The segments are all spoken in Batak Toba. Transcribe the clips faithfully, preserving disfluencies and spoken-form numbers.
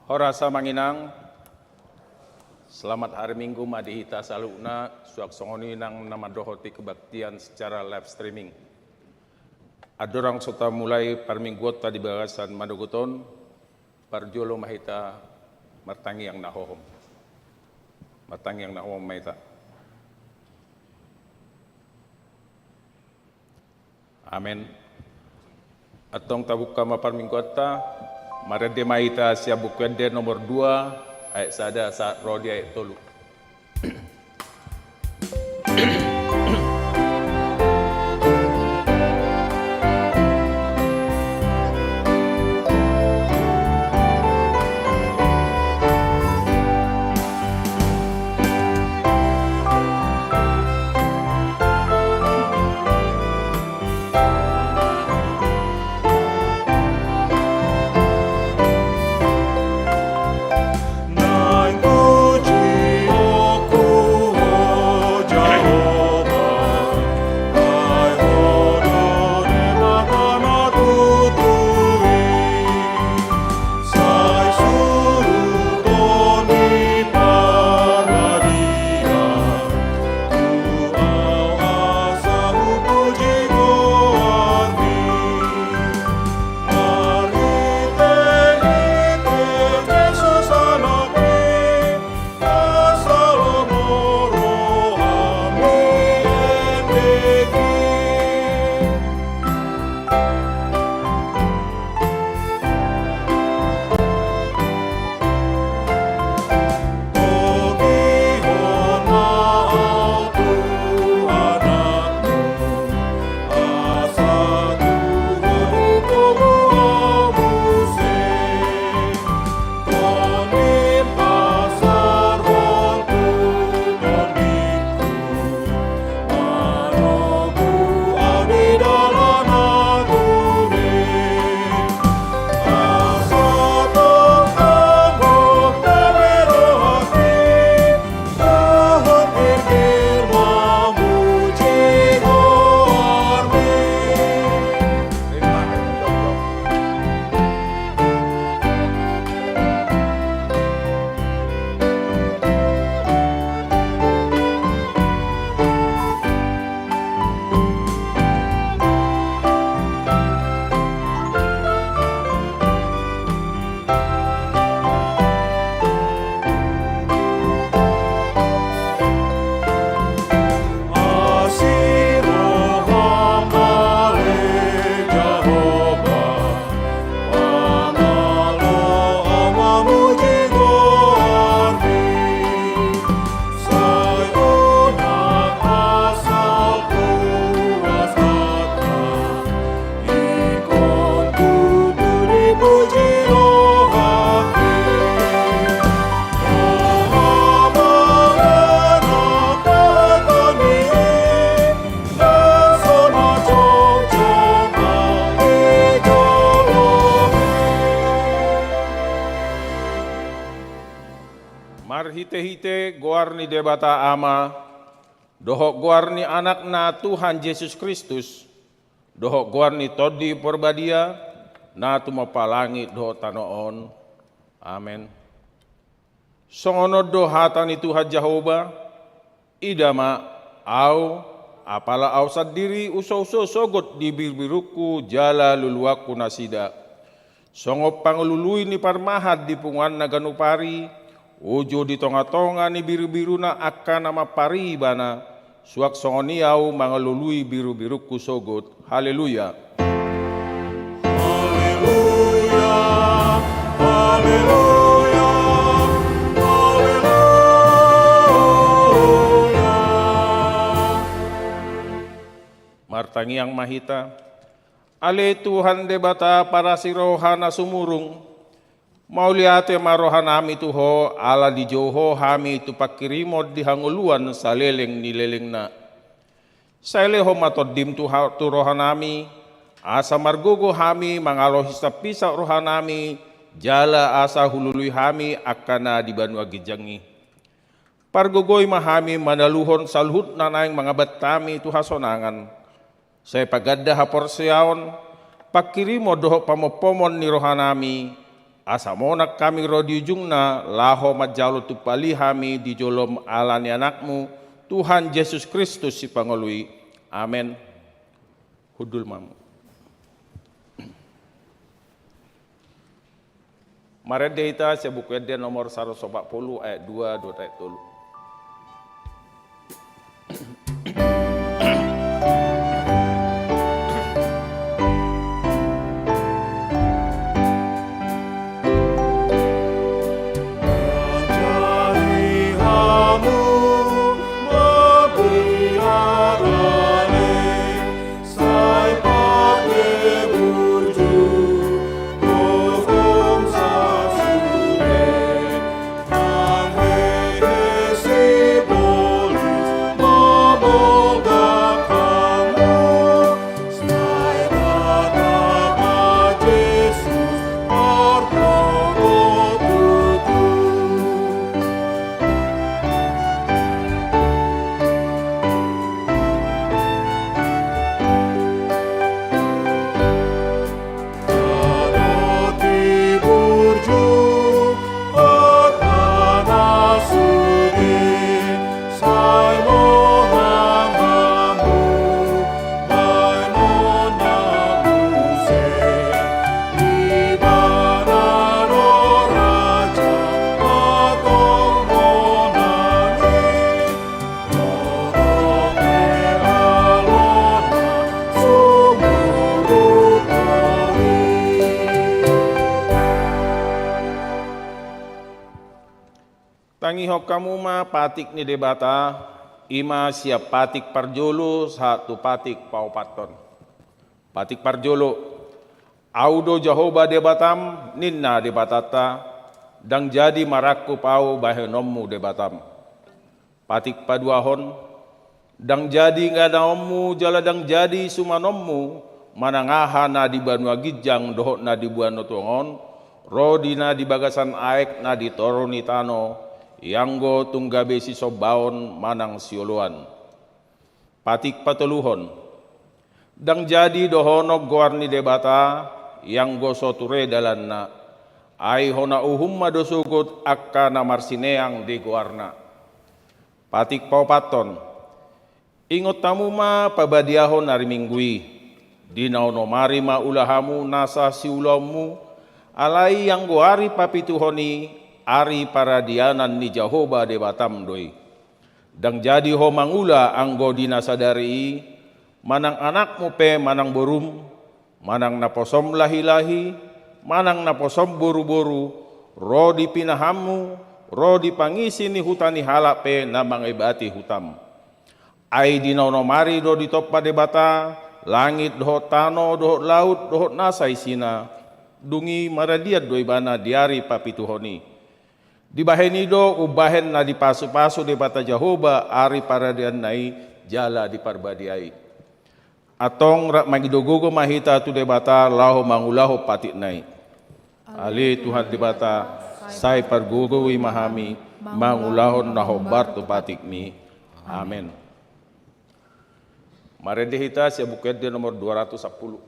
Horas amang inang, selamat hari Minggu ma di hita saluhutna, suang songon i nang na mandohoti kebaktian secara live streaming. Andorang so tamulai parmingguonta di bagasan manogot on, parjolo ma hita martangiang na hohom. Martangiang na hohom ma hita. Amen. Antong tabuka ma parmingguonta, marende ma hita sian Buku Ende nomor dua, ayat sada sahat ro di ayat tolu. Marhitehite goar ni Debata Ama, dohot goar ni Anakna Tuhan Jesus Kristus, dohot goar ni Tondi Porbadia, na tumompa langit dohot tano on. Amen. Songon on do hata ni Tuhan Jahowa: Ida ma, Ahu, apala Ahu sandiri husouso sogot di birubirungku jala luluanku nasida. Songon pangalului ni parmahan di punguanna ganup ari, uju di tongatonga ni birubiruna angka na mampari ibana, suang songon i Ahu mangalului birubirungku sogot. Haleluya. Haleluya, haleluya, haleluya. Martangiang ma hita. Ale Tuhan Debata parasi roha na sumurung, mauliate ma rohanami tu Ho, ala dijou Ho hami tu pangkirimon di hangoluan saleleng ni lelengna. Sai lehon ma Tondim tu ha-, tu rohanami, asa margogo hami mangalo hisaphisap rohanami, jala asa hulului hami angka na di banua ginjang i. Pargogoi ma hami manaluhon saluhut na naeng mangambat hami tu hasonangan. Sai paganda haporseaon, pangkirimon dohot pamompomon ni rohanami, asa monang hami ro di ujungna, laho manjalo tumpal i hami di jolom ala ni Anakmu, Tuhan Jesus Kristus Sipangolu i. Amen. Hundul ma hamu. Marende hita sian Buku Ende nomor saratus opat pulu ayat dua dohot ayat tolu. Tangihon hamu ma patik ni Debata, i ma sian patik parjolo sahat tu patik paopathon. Patik parjolo. Ahu do Jahowa Debatam, ninna Debatanta, ndang jadi marangkup ahu bahenonmu Debatam. Patik paduahon. Ndang jadi ganaonmu jala ndang jadi sumanonmu manang aha na di banua ginjang dohot na di banua tonga on, ro di na di bagasan aek na di toru ni tano, ianggo tung gabe sisombaon manang sioloan. Patik patoluhon. Ndang jadi dohonon goar ni Debata, ianggo so ture dalanna. Ai hona uhum ma do sogot angka na marsineang di goarna. Patik paopathon. Ingot hamu ma pabadiahon ari Minggu i. Di na onom ari ma ula hamu nasa siulaonmu, alai anggo ari papituhon i, ari paradianan ni Jahowa Debatam do i. Ndang jadi ho mangula anggo di na sadari i, manang anakmu pe manang borum, manang naposom lahilahi, manang naposom boruboru, ro di pinahanmu, ro di pangisi ni huta ni halak pe na mangebati hutam. Ai di na onom ari do ditompa Debata langit dohot tano dohot laut dohot nasa isina, dung i maradian do ibana di ari papituhon i. Dibahen i do umbahen na dipasupasu Debata Jahowa ari paradianna i jala di parbadia i. Antong rap mangido gogo ma hita tu Debata laho mangulahon patikna i. Ale Tuhan Debata, sai pargogoi ma hami mangulahon na hombar tu patikmi. Amen. Marende hita sian Buku Ende nomor dua ratus sepuluh.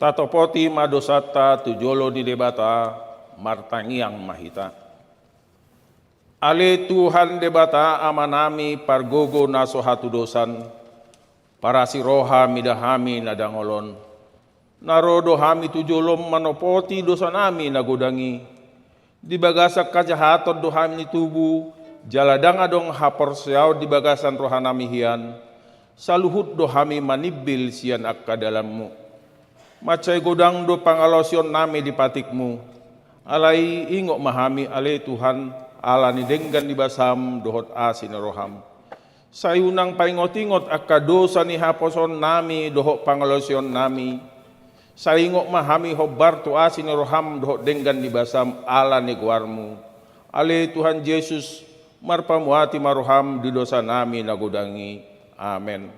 Tatopoti ma dosanta tu jolo ni Debata, martangiang ma hita. Ale Tuhan Debata Amanami, pargogo na so hatudosan, parasi roha mida hami na dangol on. Na ro do hami tu jolom manopoti dosanami na godang i, di bagasan hajahaton do hami tubu, jala ndang adong haporseaon di bagasan rohanami hian, saluhut do hami manimbil sian angka dalanmu. Mansai godang do pangalaosionnami di patikmu. Alai ingot ma hami ale Tuhan, ala ni denggan ni basam dohot asi ni roham. Sai unang paingot-ingot angka dosa ni haposoonnami dohot pangalaosionnami. Sai ingot ma hami hombar tu asi ni roham dohot denggan ni basam ala ni goarmu. Ale Tuhan Jesus, marpamuati ma roham di dosanami na godang i. Amen.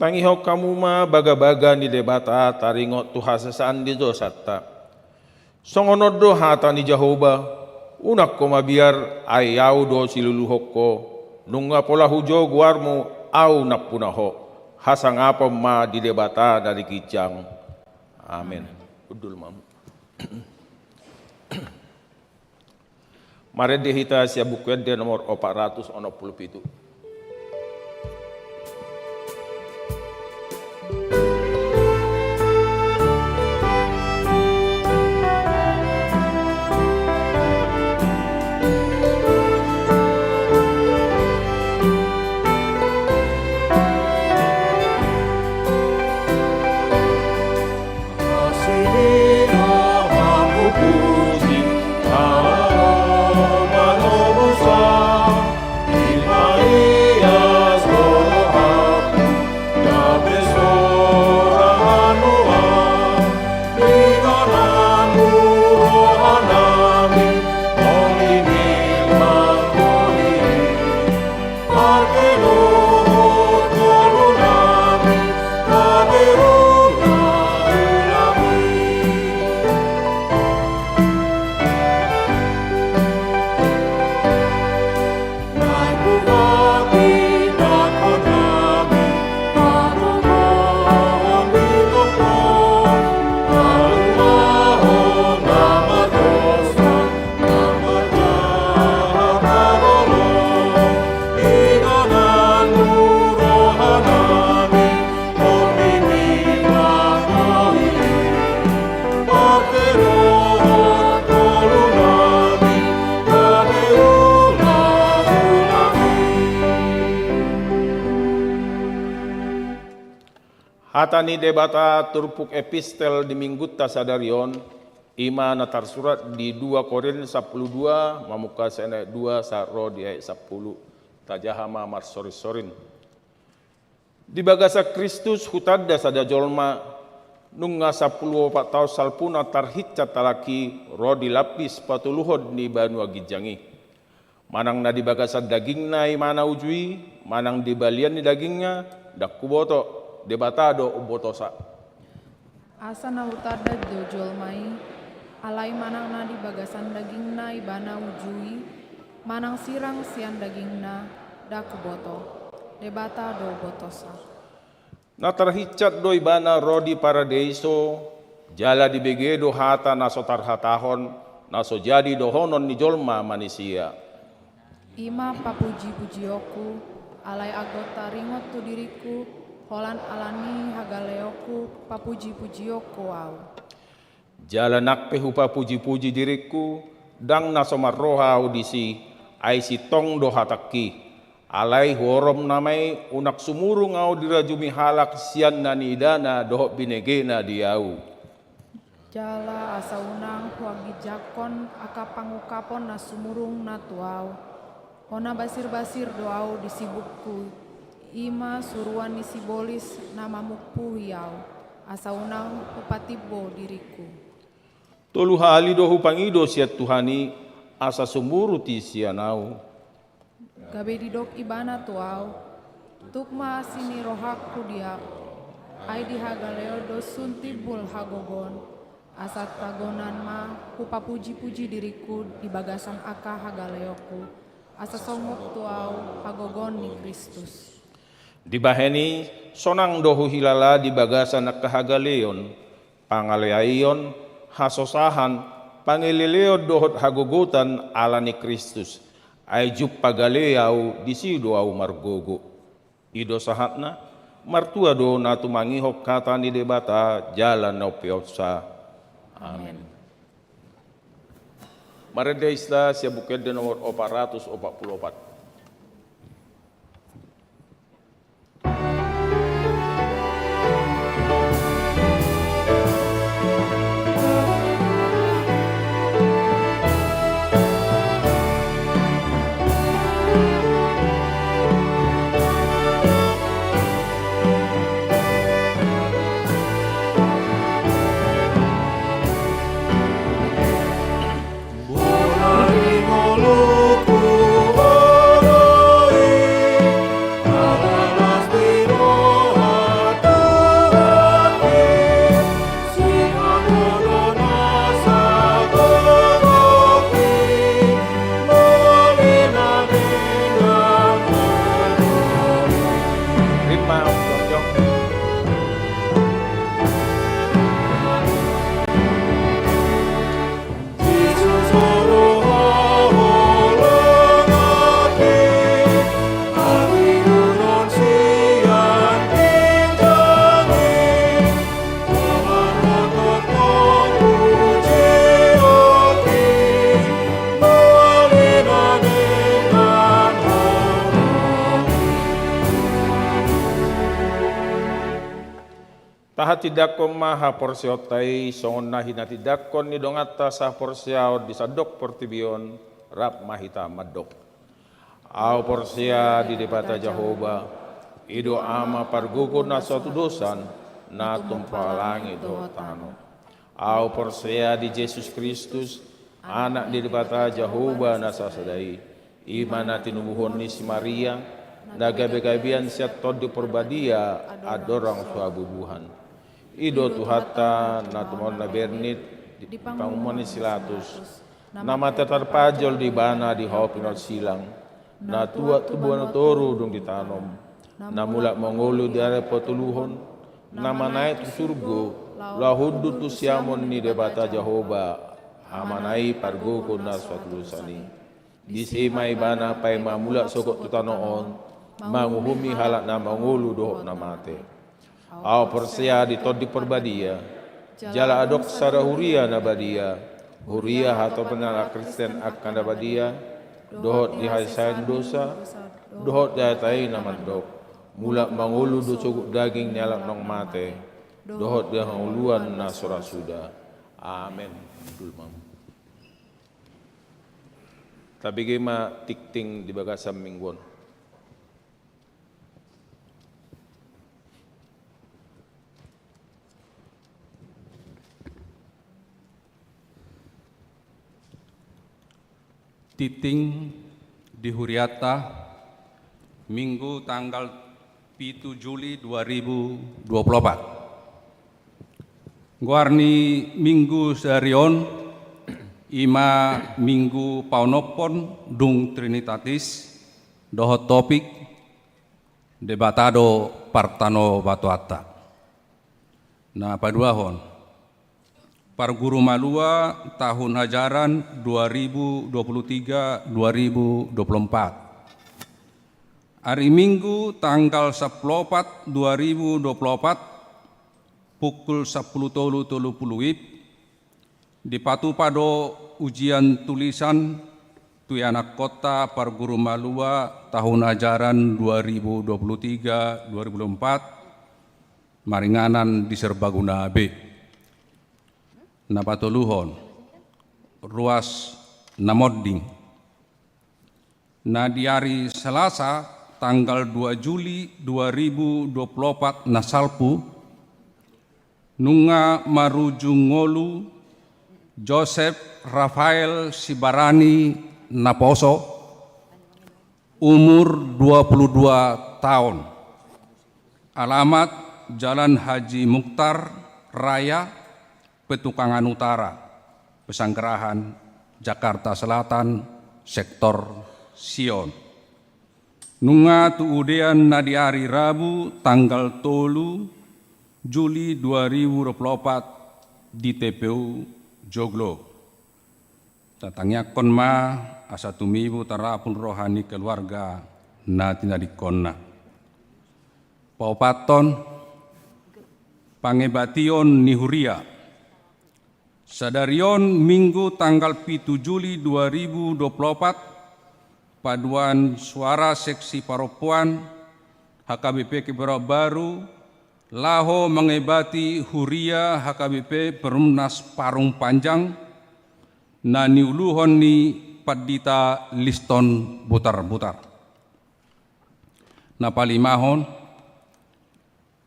Tangihon hamu ma bagabaga ni Debata taringot tu hasesaan ni dosanta. Songon on do hata ni Jahowa: Unang ho mabiar, ai Ahu do siluluhon ho. Nunga pola hujou goarmu, Ahu nampuna ho. Hasangapon ma di Debata na di ginjang. Amen. Hundul ma hamu. Marende hita sian Buku Ende nomor opat ratus onom pulu pitu. Hata ni Debata turpuk epistel di Minggunta sadari on, i ma na tarsurat di dua Korint sampulu dua, mamungka sian ayat dua sahat ro di ayat sampulu. Tajaha ma marsorinsorin. Di bagasan Kristus hutanda sada jolma, nunga sampulu opat taon salpuna tarhinsat halak i ro di lampis patoluhon ni banua ginjang i. Manang na di bagasan dagingna ibana uju i, manang di balian ni dagingna, ndang huboto, Debata do umbotosa. Asa na hutanda do jolma i, alai manang na di bagasan dagingna ibana uju i, manang sirang sian dagingna, ndang huboto, Debata do umbotosa. Na tarhinsat do ibana ro di paradeiso, jala dibege do hata na so tarhatahon, na so jadi dohonon ni jolma manisia. I ma papujipujionku, alai anggo taringot tu diringku, Holan ala ni hagaleonku papuji-pujionku ahu. Jala nang pe hupapuji-puji diringku, ndang na so marroha ahu disi, ai sintong do hatangki. Alai huorom nama i unang sumurung ahu dirajumi halak sian na niidana dohot binegena di ahu. Jala asa unang huaginjangkon angka pangungkapon na sumurung na tu ahu. Hona basir-basir do ahu di sibukku, i ma suruan ni sibolis na mamungkuhi ahu, asa unang hupatimbo diringku. Tolu hali do hupangido sian Tuhan i, asa sumurut i sian ahu. Gabe didok ibana tu ahu, tuk ma asi ni rohangku di ahu, ai di hagaleon do sun timbul hagogoon, asa tagonan ma hupapuji-puji diringku di bagasan angka hagaleonku, asa songgop tu ahu hagogoon ni Kristus. Dibahen i, sonang do huhilala di bagasan angka hagaleon, pangaleaion, hasosahan, pangeleleon dohot hagogotan ala ni Kristus, ai jumpang gale ahu disi do ahu margogo. I do sahatna, martua do na tumangihon hata ni Debata jala na umpeopsa. Amen. Marende hita sian Buku Ende nomor opat ratus opat pulu opat. Tahatindangkon ma haporseaonta i songon na hinatindangkon ni donganta sahaporseaon di sandok portibi on. Rap ma hita mandok: Ahu porsea di Debata Jahowa, i do Ama pargogo na so hatudosan, na tumpak langit dohot tano. Ahu porsea di Jesus Kristus, Anak ni Debata Jahowa na sasada i, i ma na tinubuhon ni si Maria, na gabe gabean sian Tondi Porbadia andorang so habubuhan. I do Tuhanta na tumangihon na bernit di panguhuman ni si Pilatus, na mate tarpanjol di ibana di hau pinarsilang, na tuat tu banua toru dung ditanom, na mulak mangolu di ari patoluhon, na manaek tu surgo, laho hundul tu siamun ni Debata Jahowa, Amana i pargogo na so hatudosan i. Disi ma ibana paima mulak sogot tu tano on, manguhumi halak na mangolu dohot na mate. Ahu porsea di Tondi Porbadia, jala adong sada huria na badia, huria hatopan ni halak Kristen angka na badia, dohot di hasasaeon dosa, dohot di hata i na mandok: Mulak mangolu do sogot daging ni halak naung mate, dohot di hangoluan na so ra suda. Amen. Hundul ma. Tabege ma tingting di bagasan minggu on. Tingting di huriata, Minggu tanggal pitu Juli dua ribu dua puluh opat. Goar ni Minggu sadari on, i ma Minggu paonomhon dung Trinitatis, dohot topik: Debata do partanobatoanta. Na paduahon, parguru malua tahun ajaran dua ribu dua puluh tiga dua ribu dua puluh empat. Ari Minggu tanggal sampulu opat dua ribu dua pulu opat, pukul sampulu tolu tolu pulu WIB, dipatupa do ujian tulisan tu ianakhonta parguru malua tahun ajaran dua ribu dua puluh tiga dua ribu dua puluh empat, maringanan di Serbaguna B. Na patoluhon, ruas na monding. Na di ari Selasa tanggal dua Juli dua ribu dua puluh opat na salpu, nunga marujung ngolu Joseph Rafael Sibarani Naposo, umur dua puluh dua taon. Alamat Jalan Haji Mukhtar Raya, Petukangan Utara, Pesanggerahan, Jakarta Selatan, Sektor Sion. Nunga tuudean na di ari Rabu tanggal tolu Juli dua ribu dua puluh opat di T P U Joglo. Tatangiangkon ma asa tumibu tarapul roha ni keluarga na tinadingkonna. Paopathon, pangebation ni huria. Sadari on Minggu tanggal pitu Juli dua ribu dua puluh opat, paduan suara seksi parompuan H K B P Kebayoran Baru laho mangebati huria H K B P Perumnas Parung Panjang na niuluhon ni Pandita Liston Butarbutar. Na palimahon,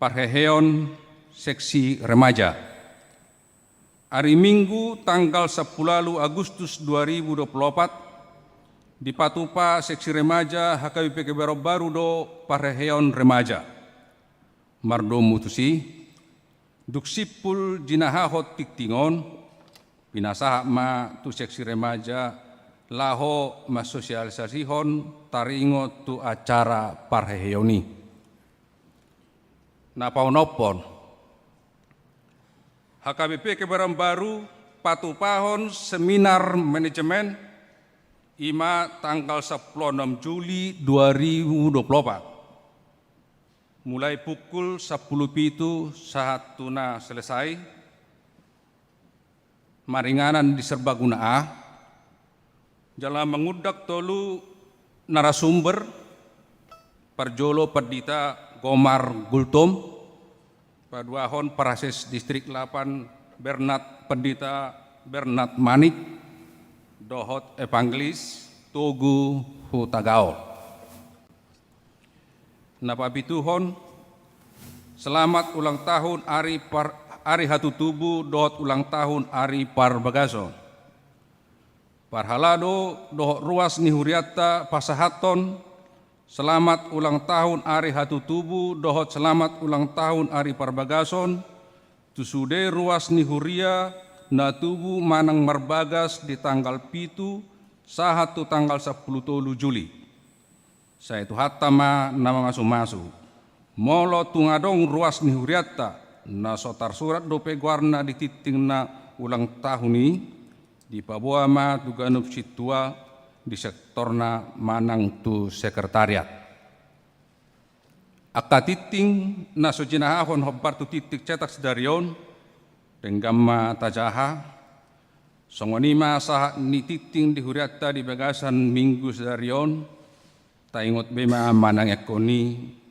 parheheon seksi remaja. Ari Minggu tanggal sampulu ualu Agustus dua ribu dua puluh opat, dipatupa seksi remaja H K B P Kebayoran Baru do parheheon remaja. Mardomu tusi, dung simpul jinahahon tingting on, pinasahat ma tu seksi remaja laho mansosialisasihon taringot tu acara parheheon i. Na paonomhon, H K B P Kebayoran Baru patupahon seminar manajemen, i ma tanggal sampulu onom Juli dua ribu dua puluh opat. Mulai pukul sampulu pitu sahat tu na selesai, maringanan di Serbaguna A, jala mangundang tolu narasumber, parjolo Pandita Gomar Gultom, paduahon Prases Distrik Lapan Bernat, Pandita Bernat Manik, dohot Evangelis Togu Hutagaol. Na papituhon, selamat ulang tahun ari par-, ari hatutubu dohot ulang tahun ari parbagason. Parhalado dohot ruas ni hurianta pasahathon selamat ulang tahun ari hatutubu dohot selamat ulang tahun ari parbagason tu sude ruas ni huria na tubu manang marbagas di tanggal pitu sahat tu tanggal sampulu tolu Juli. Sai Tuhanta ma na mamasumasu. Molo tung adong ruas ni hurianta na so tarsurat dope goarna di tingting na ulang tahun i, dipaboa ma tu ganup sintua di sektorna manang tu sekretariat. Angka tingting na so jinahahon hombar tu tingting cetak sadari on, denggan ma tajaha. Songon i ma sahat ni tingting di hurianta di bagasan Minggu sadari on, taingot be ma manangihon i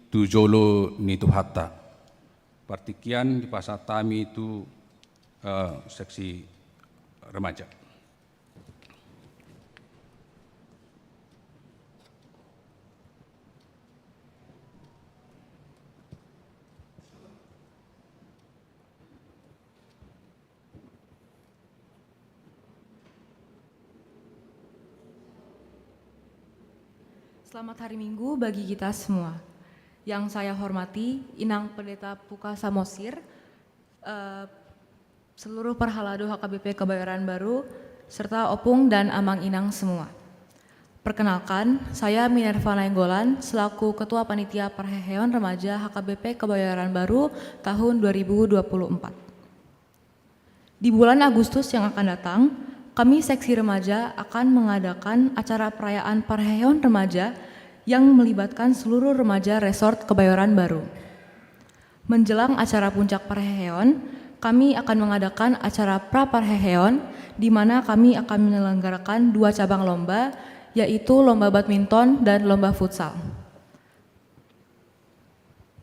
tu jolo ni Tuhanta. Partingkian dipasahat hami tu, eh, seksi remaja. Selamat hari Minggu bagi kita semua. Yang saya hormati Inang Pendeta Puka Samosir, eh, seluruh parhalado H K B P Kebayoran Baru, serta opung dan amang inang semua. Perkenalkan, saya Minerva Nainggolan selaku Ketua Panitia Parheheon Remaja H K B P Kebayoran Baru tahun dua ribu dua puluh empat. Di bulan Agustus yang akan datang, kami Seksi Remaja akan mengadakan acara perayaan Parheheon Remaja yang melibatkan seluruh remaja Resort Kebayoran Baru. Menjelang acara puncak parheheon, kami akan mengadakan acara pra parheheon, di mana kami akan menyelenggarakan dua cabang lomba, yaitu lomba badminton dan lomba futsal.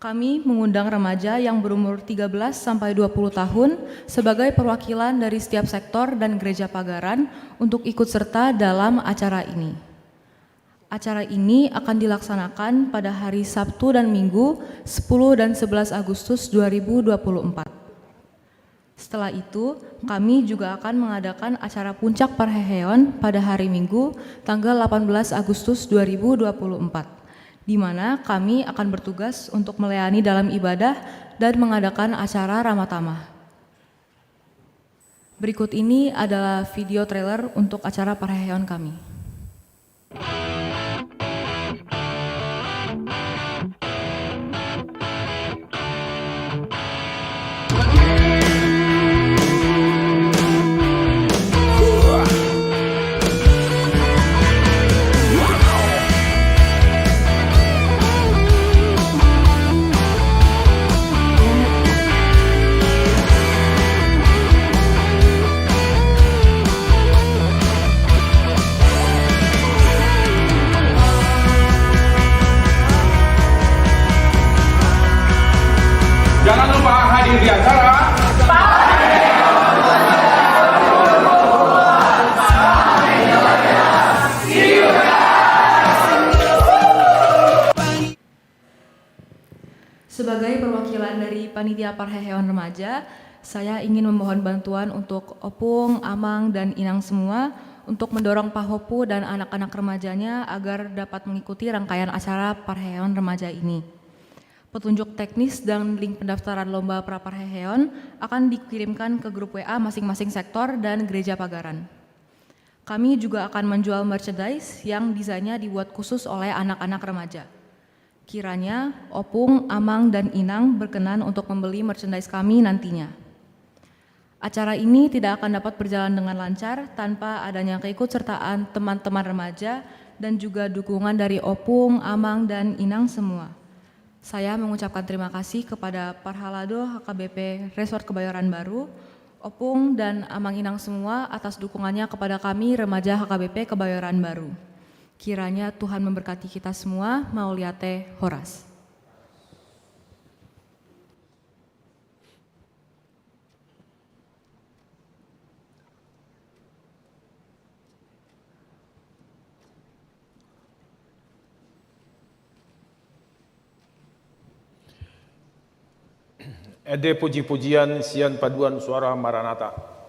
Kami mengundang remaja yang berumur tiga belas sampai dua puluh tahun sebagai perwakilan dari setiap sektor dan gereja Pagaran untuk ikut serta dalam acara ini. Acara ini akan dilaksanakan pada hari Sabtu dan Minggu, sepuluh dan sebelas Agustus dua ribu dua puluh empat. Setelah itu, kami juga akan mengadakan acara puncak parheheon pada hari Minggu, tanggal delapan belas Agustus dua ribu dua puluh empat, di mana kami akan bertugas untuk melayani dalam ibadah dan mengadakan acara ramah tamah. Berikut ini adalah video trailer untuk acara parheheon kami. Jangan lupa hadir di acara. Sebagai perwakilan dari Panitia Parheheon Remaja, saya ingin memohon bantuan untuk opung, amang, dan inang semua untuk mendorong pahompu dan anak-anak remajanya agar dapat mengikuti rangkaian acara parheheon remaja ini. Petunjuk teknis dan link pendaftaran lomba pra parheheon akan dikirimkan ke grup W A masing-masing sektor dan gereja Pagaran. Kami juga akan menjual merchandise yang desainnya dibuat khusus oleh anak-anak remaja. Kiranya opung, amang, dan inang berkenan untuk membeli merchandise kami nantinya. Acara ini tidak akan dapat berjalan dengan lancar tanpa adanya keikutsertaan teman-teman remaja dan juga dukungan dari opung, amang, dan inang semua. Saya mengucapkan terima kasih kepada Parhalado H K B P Resort Kebayoran Baru, opung dan amang inang semua atas dukungannya kepada kami remaja H K B P Kebayoran Baru. Kiranya Tuhan memberkati kita semua. Mauliate, horas. Ende puji-pujian sian paduan suara Maranatha.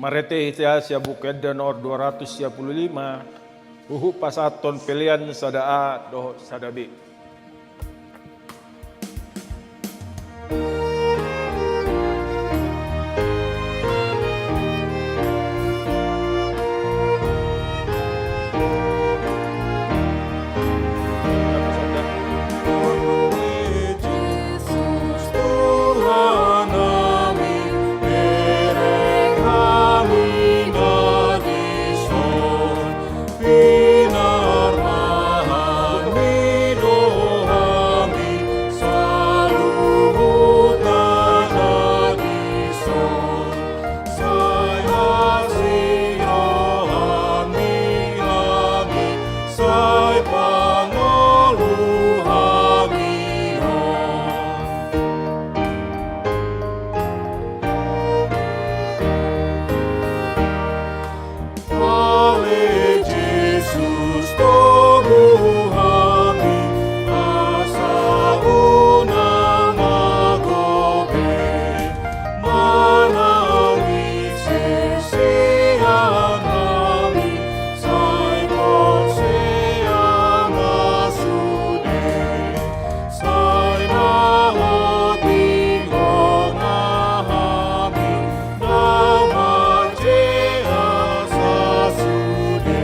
Marhite hita sian Buku Ende nomor dua ratus sia pulu lima, huhut pasahathon pelean sada A dohot sada B. Ale Jesus, togu hami, asa unang magobe, manang ise sian hami, sai porsea ma sude. Sai na hot di hona hami, na mansai asa sude.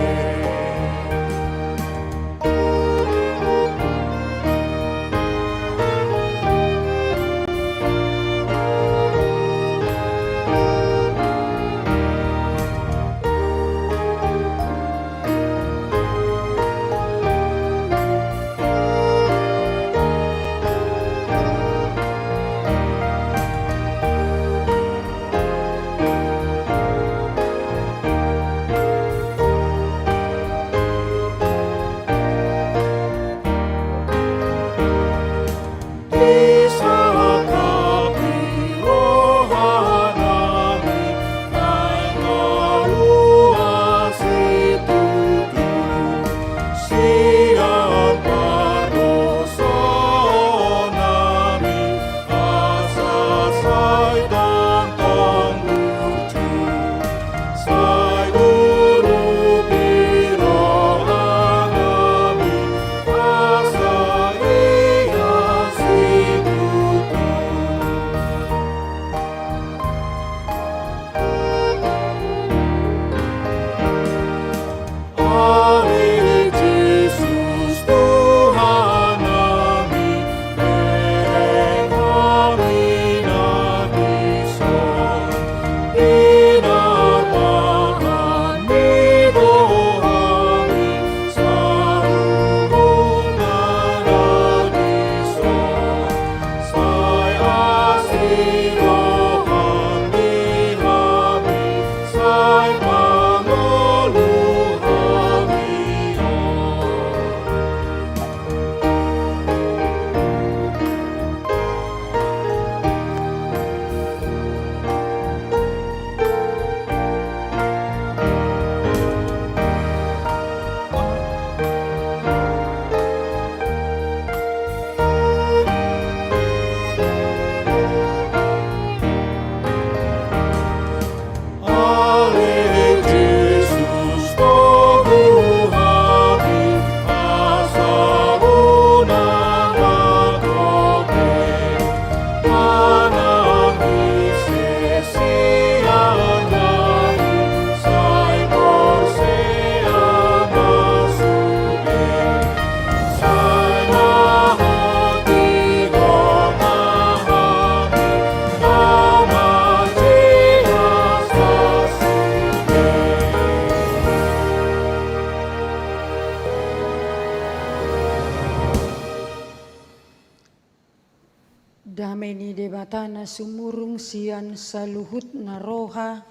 Dame ni Debata na sumurung sian saluhutna roha,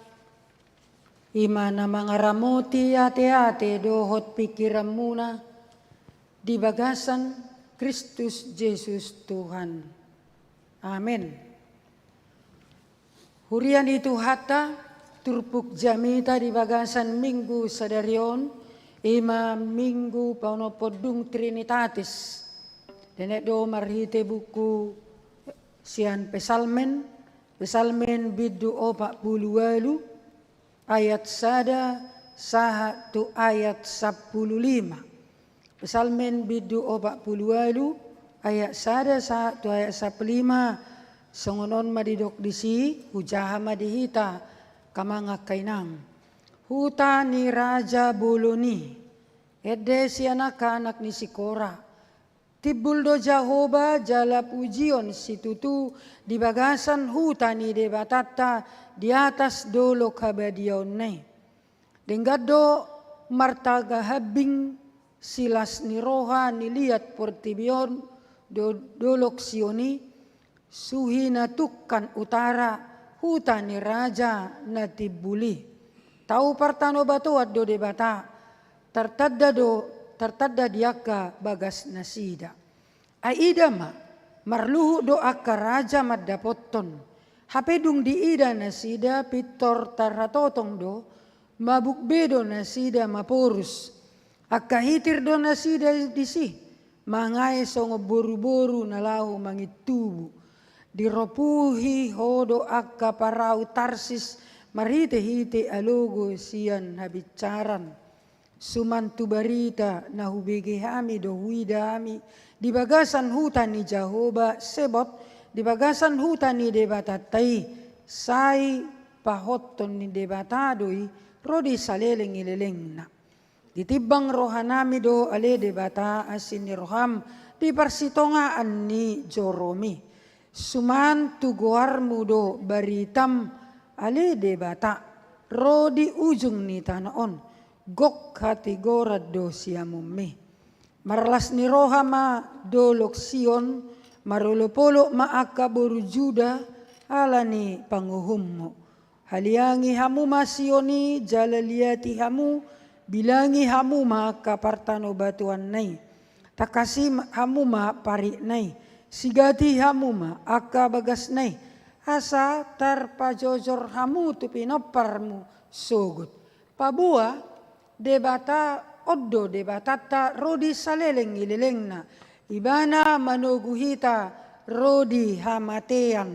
i ma na mangaramoti ateate dohot pingkiranmuna di bagasan Kristus Jesus Tuhan. Amen. Huria ni Tuhanta, turpuk jamita di bagasan Minggu sadari on, i ma Minggu paonomhon dung Trinitatis. Dengke do marhite buku sian Psalmen, Psalmen bindu opat pulu ualu, ayat sada sahat tu ayat sampulu lima. Psalmen bindu opat pulu ualu, ayat sada sahat tu ayat sampulu lima, songon on ma didok disi, hujaha ma di hita, angka amang angka inang. Huta ni raja bolon i, ende sian angka anak ni si Kora. Timbul do Jahowa jala pujion situtu di bagasan huta ni Debatanta di atas dolok habadiaonna i. Denggan do martagahambing silas ni roha ni liat portibi on do-, dolok Sion i, suhi na tungkan utara huta ni raja na timbul i. Tau partanobatoan do Debata, tartanda do, tartanda di angka bagasnasida. Ai ida ma, marluhut do angka raja mandapothon. Hape dung diida nasida pintor tarhatotong do, mabuk be do nasida maporus. Angka hitir do nasida disi, mangae songon boruboru na laho mangintubu. Diropuhi Ho do angka parau Tarsis marhitehite alogo sian habinsaran. Suman tu barita na hubege hami do huida hami di bagasan huta ni Jahowa Sebot, di bagasan huta ni Debatanta i, sai pahothon ni Debata do i ro di saleleng ni lelengna. Ditimbang rohanami do ale Debata asi ni roham di parsitongaan ni joromi. Suman tu goarmu do baritam ale Debata ro di ujung ni tano on, gok hatigoran do siamunmi. Marlas ni roha ma dolok Sion, marolopolop ma angka boru Juda ala ni panguhummu. Haliangi hamu ma Sion i jala liati hamu, bilangi hamu ma angka partanobatoanna i. Tangkasi ma-, hamu ma paritna i, sigati hamu ma angka bagasna i, asa tarpajojor hamu tu pinomparmu sogot. Paboa Debata on do Debatanta ro di saleleng ni lelengna, Ibana manogu hita ro di hamatean.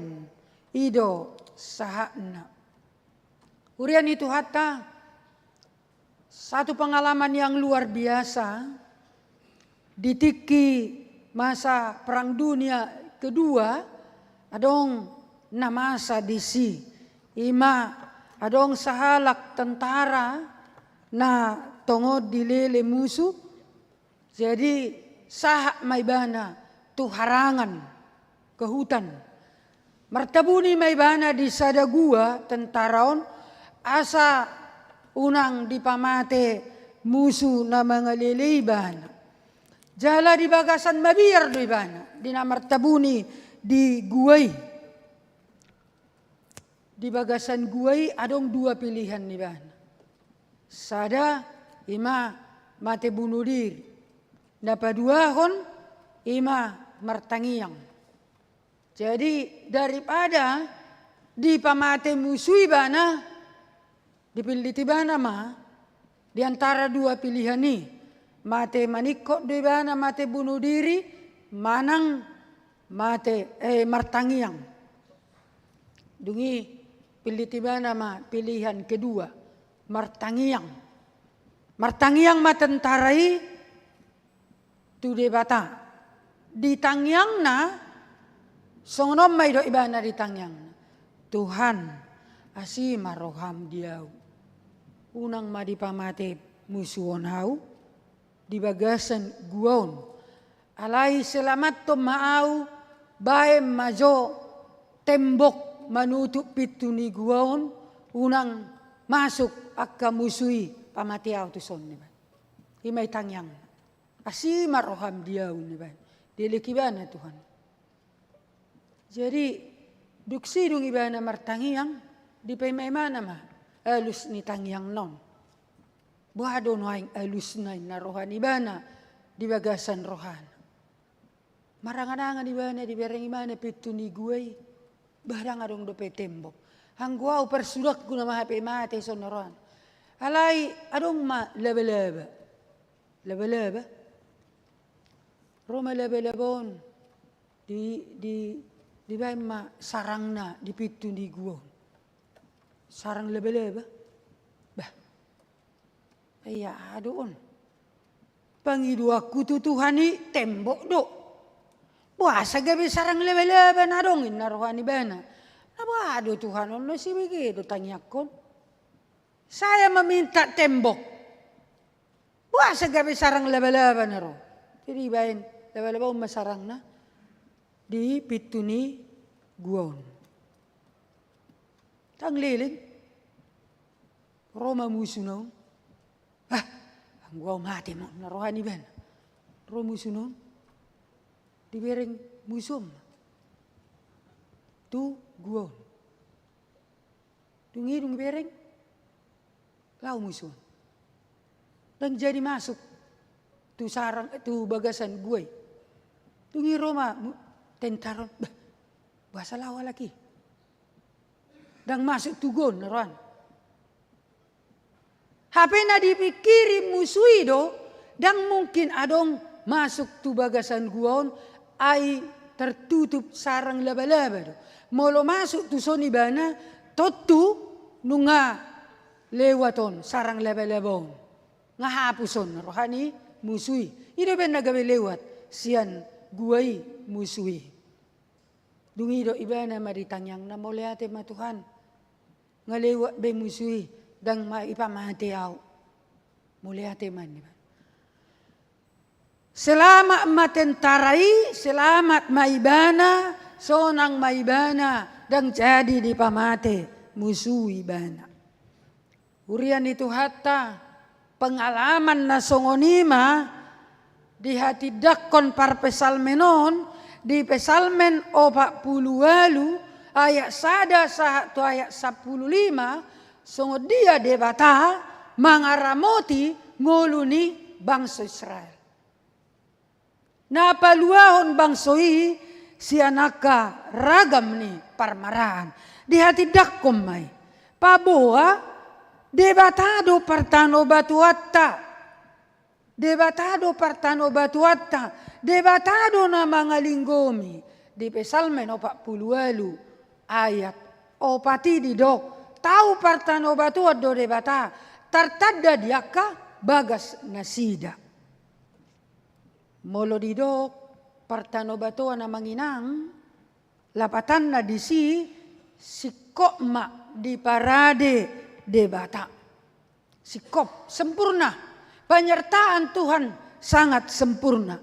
I do sahatna. Huria ni Tuhanta, satu pengalaman yang luar biasa. Di tingki masa Perang Dunia Kedua, adong na masa disi. I ma adong sahalak tentara na tongon dilele musu, jadi sahat ma ibana tu harangan, ke hutan. Martabuni ma ibana di sada gua tentara on, asa unang dipamate musu na mangalele ibana. Jala di bagasan mabiar do ibana, di na martabuni di gua i. Di bagasan gua i adong dua pilihan ni ibana. Sada, i ma mate bunuh diri. Na paduahon, i ma martangiang. Jadi, daripada dipamate musu ibana, dipillit ibana ma di antara dua pilihan i, mate maningkot do ibana, mate bunuh diri, manang mate, eh, martangiang. Dung i pillit ibana ma pilihan kedua, martangiang. Martangiang ma tentara i tu Debata. Di tangiangna, songon on ma didok ibana di tangiangna. Tuhan, asi ma roham di ahu. Unang ma dipamate musu on ahu, di bagasan gua on. Alai selamathon ma ahu, baen ma jo tembok manutup pintu ni gua on, unang masuk angka musu i pamate ahu tuson, ninna. I ma i tangiangna. Asi ma roham di ahu, ninna. Dielek ibana Tuhan. Jadi, dung sidung ibana martangiang, dipaimaimana ma alus ni tangiangna on. Boha do nuaeng alusna, ninna, roha ni ibana di bagasan rohana. Maranganangan ibana, dibereng ibana pintu ni gua i. Bah, ndang adong dope tembok. Anggo ahu parsudangku nama hape mate, songon rohana. Alai adong ma labalaba. Labalaba. Ro ma labalaba on. Di, di, dibaen ma sarangna di pintu ni gua on. Sarang labalaba. Ai aha do on? Pangidoanku tu Tuhan i tembok do. Boasa gabe sarang labalaba na adong, ninna roha ni ibana. Na boha do Tuhan on, na sibege do tangiangkon. Saya meminta tembok. Boasa gabe sarang labalaba na ro? Jadi dibaen labalaba on ma sarangna di pintu ni gua on. Ndang leleng. Ro ma musuna on. Ah, anggo au mate ma on, ninna roha ni ibana. Ro musuna on. Dibereng musu on ma tu gua on. Dung i dung dibereng, laho musu on. Ndang jadi masuk tu sarang, tu bagasan gua i. Dung i ro ma mu-, tentara on, bah, boasa laho halak i? Ndang masuk tu gua on, ninna rohana. Hape na dipingkiri musu i do, ndang mungkin adong masuk tu bagasan gua on, ai tertutup sarang labalaba do. Molo masuk tuson ibana, tontu nunga lewat on sarang labalaba on. Nga hapus on roha ni musu i. I do umbahen na gabe lewat sian gua i musu i. Dung i do ibana ma di tangiangna, mauliate ma Tuhan. Nga lewat be musu i, ndang ma ipamate au. Mauliate ma, ninna ibana. Selamat ma tentara i, selamat ma ibana, sonang ma ibana, ndang jadi dipamate musu ibana. Huria ni Tuhanta, pengalaman na songon i ma dihatindangkon parpsalmen on, di Psalmen opat pulu ualu ayat sada sahat tu ayat sampulu lima, songon dia Debata mangaramoti ngolu ni bangso Israel. Na paluahon bangso i sian angka ragam ni parmaraan. Dihatindangkon ma i. Paboa Debata do partanobatuanta. Debata do partanobatuanta. Debata do na mangalinggomi. Di Psalmen opat pulu ualu ayat opat i didok, tau partanobatuan do Debata, tartanda di angka bagas nasida. Molo didok partanobatuan, amang inang, lapatanna disi singkop ma diparade Debata. Singkop, sempurna. Penyertaan Tuhan sangat sempurna.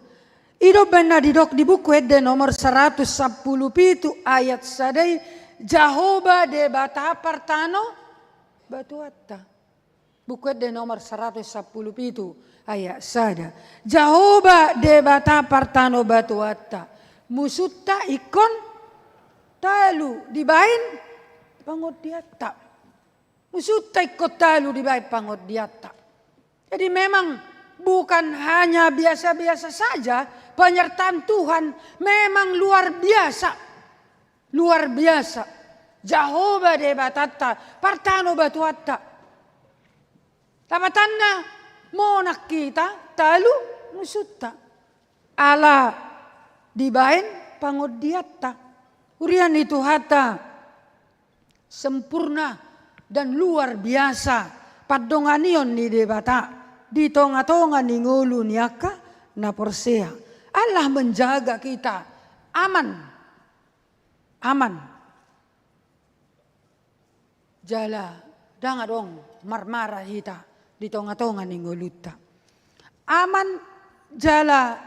I do umbahen na didok di Buku Ende nomor saratus sampulu pitu ayat sada i, Jahowa Debata partanobatuanta. Buku Ende nomor saratus sampulu pitu ayat sada. Jahowa Debata partanobatuanta. Musunta ingkon talu dibaen pangondianta. Musunta ingkon talu dibaen pangondianta. Jadi memang bukan hanya biasa-biasa saja penyertaan Tuhan, memang luar biasa. Luar biasa. Jahowa Debatanta, partanobatuanta. Lapatanna, monang hita talu musunta. Ala dibaen pangondianta. Huria ni Tuhanta, sempurna dan luar biasa pandonganion ni Debata di tonga-tonga ni ngolu ni angka na porsea. Allah menjaga kita aman. Aman. Jala ndang adong marmara hita di tonga-tonga ni ngolunta. Aman jala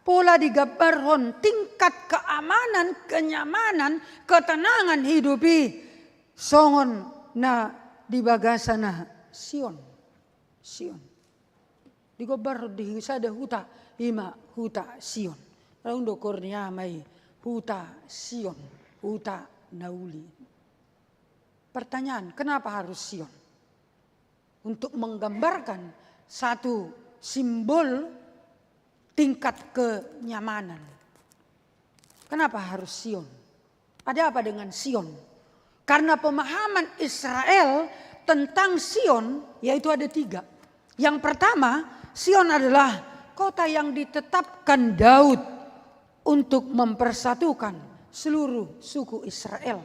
pola digambarhon tingkat keamanan, kenyamanan, ketenangan hidup i songon na di bagasna Sion. Sion. Digombarhon di sada huta, i ma huta Sion. Raun do kornia ma i huta Sion, huta na uli. Pertanyaan, kenapa harus Sion? Untuk menggambarkan satu simbol tingkat kenyamanan. Kenapa harus Sion? Ada apa dengan Sion? Karena pemahaman Israel tentang Sion, yaitu ada tiga. Yang pertama, Sion adalah kota yang ditetapkan Daud untuk mempersatukan seluruh suku Israel.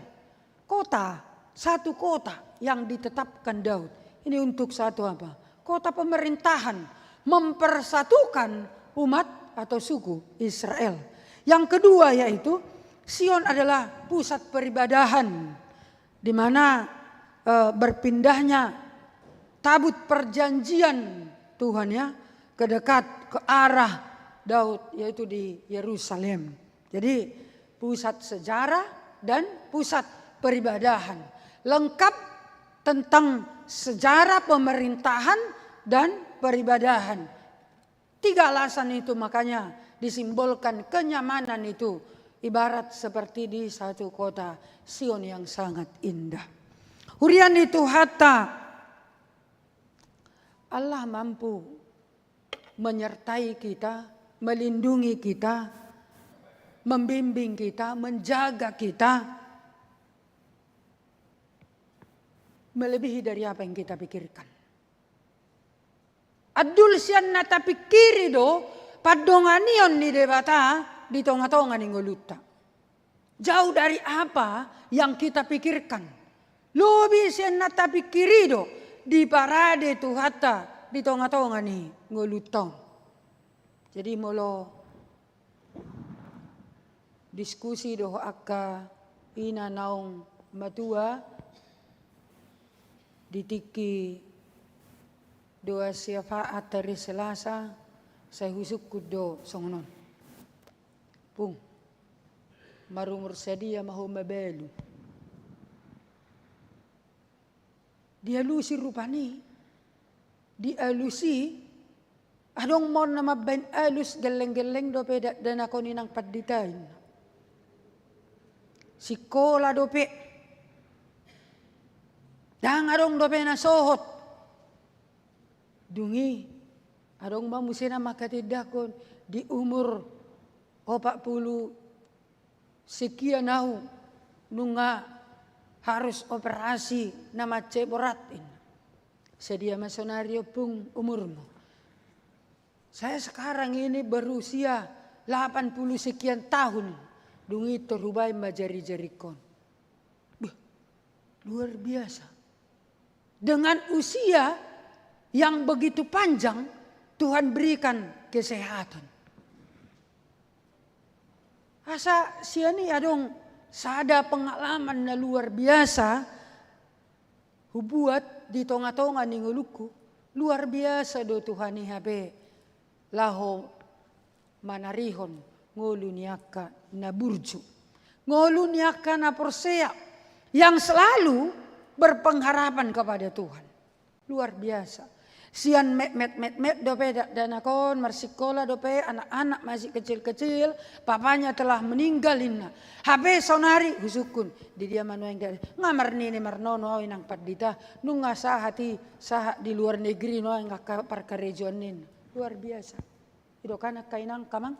Kota, satu kota yang ditetapkan Daud. Ini untuk satu apa? kota pemerintahan, mempersatukan umat atau suku Israel. Yang kedua yaitu Sion adalah pusat peribadahan, di mana, eh, berpindahnya tabut perjanjian Tuhan, ya, ke dekat, ke arah Daud, yaitu di Yerusalem. Jadi, pusat sejarah dan pusat peribadahan. Lengkap tentang sejarah pemerintahan dan peribadahan. Tiga alasan itu makanya disimbolkan kenyamanan itu ibarat seperti di satu kota Sion yang sangat indah. Huria ni Tuhanta, Allah mampu menyertai kita, melindungi kita, membimbing kita, menjaga kita, melebihi dari apa yang kita pikirkan. Andul sian na tapingkiri do pandonganion ni Debata di tonga-tonga ni ngolunta. Jauh dari apa yang kita pikirkan. Lobi sian na tapingkiri do diparade Tuhanta di tonga-tonga ni ngolunta on. Jadi molo diskusi dohot angka ina naung matua di tingki doa syafaat hari Selasa, sai husungkun do songon on. Pung, marumur sadia ma ho mabalu? Dialusi rupani, dialusi, adong ma on na mambaen alus, gelleng-gelleng dope dakdanak on, inang pandita, inna. Sikola dope, ndang adong dope na sohot. Dung i, adong ma muse na mangkatindangkon, di umur opat pulu sekian au nunga harus operasi na mansai borat, inna. Sadia ma sonari, Ompung, umurmu? Saya sekarang ini berusia delapan puluh sekian tahun, dung i tor hubaen ma jari-jaringkon. Beh, luar biasa. Dengan usia yang begitu panjang, Tuhan berikan kesehatan. Asa sian i adong sada pengalaman na luar biasa hubuat di tonga-tonga ni ngolungku. Luar biasa do Tuhan i hape laho manarihon ngolu ni angka na burju, ngolu ni angka na porsea yang selalu berpengharapan kepada Tuhan. Luar biasa. Sian metmet, metmet dope dakdanak on, marsikola dope, anak-anak masih kecil-kecil, papanya telah meninggal, inna. Hape sonari husungkun, di dia ma nuaeng dakdanak? Nga marnini marnono au, inang pandita, nunga sahat i, sahat di luar negeri nuaeng angka parkarejoan, ninna. Luar biasa. Ido kan angka inang, amang?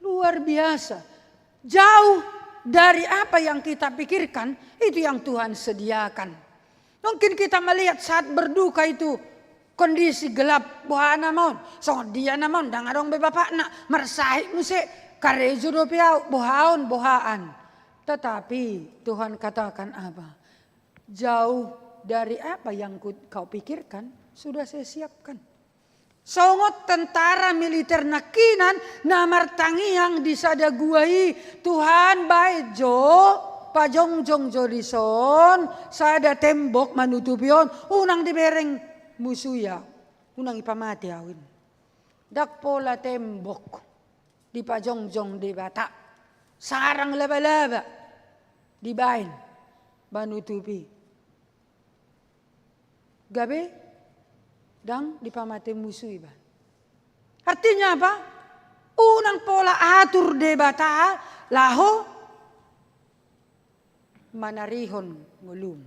Luar biasa. Jauh dari apa yang kita pikirkan, itu yang Tuhan sediakan. Mungkin kita melihat saat berduka itu, kondisi gelap, boha nama on? Songon dia nama on? Ndang adong be bapakna, marsahit muse, karejo dope au, boha on, boha an. Tetapi Tuhan katakan apa? Jauh dari apa yang ku-, kau pikirkan, sudah saya siapkan. Songon tentara militer nangkinan na martangiang di sada gua i, Tuhan, baen jo, pajongjong jo dison sada tembok manutupi on, unang dibereng musu i au, unang ipamate au, inna. Ndang pola tembok dipajongjong Debata, sarang labalaba dibaen manutupi. Gabe ndang dipamate musu iba. Artinya apa? Unang pola atur Debata laho manarihon ngolum.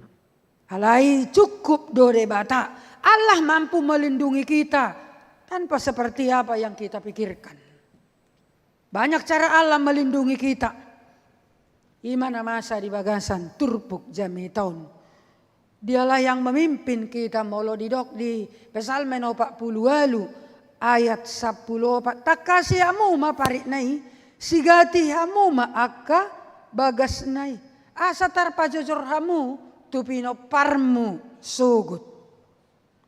Alai cukup do Debata. Allah mampu melindungi kita tanpa seperti apa yang kita pikirkan. Banyak cara Allah melindungi kita. I ma na masa di bagasan turpuk jamita on. Dialah yang memimpin kita, molo didok di Psalmen opat pulu ualu ayat sampulu opat. Tangkasi hamu ma paritna i, sigati hamu ma angka bagasna i. Asa tarpajojor hamu tu pinomparmu sogot.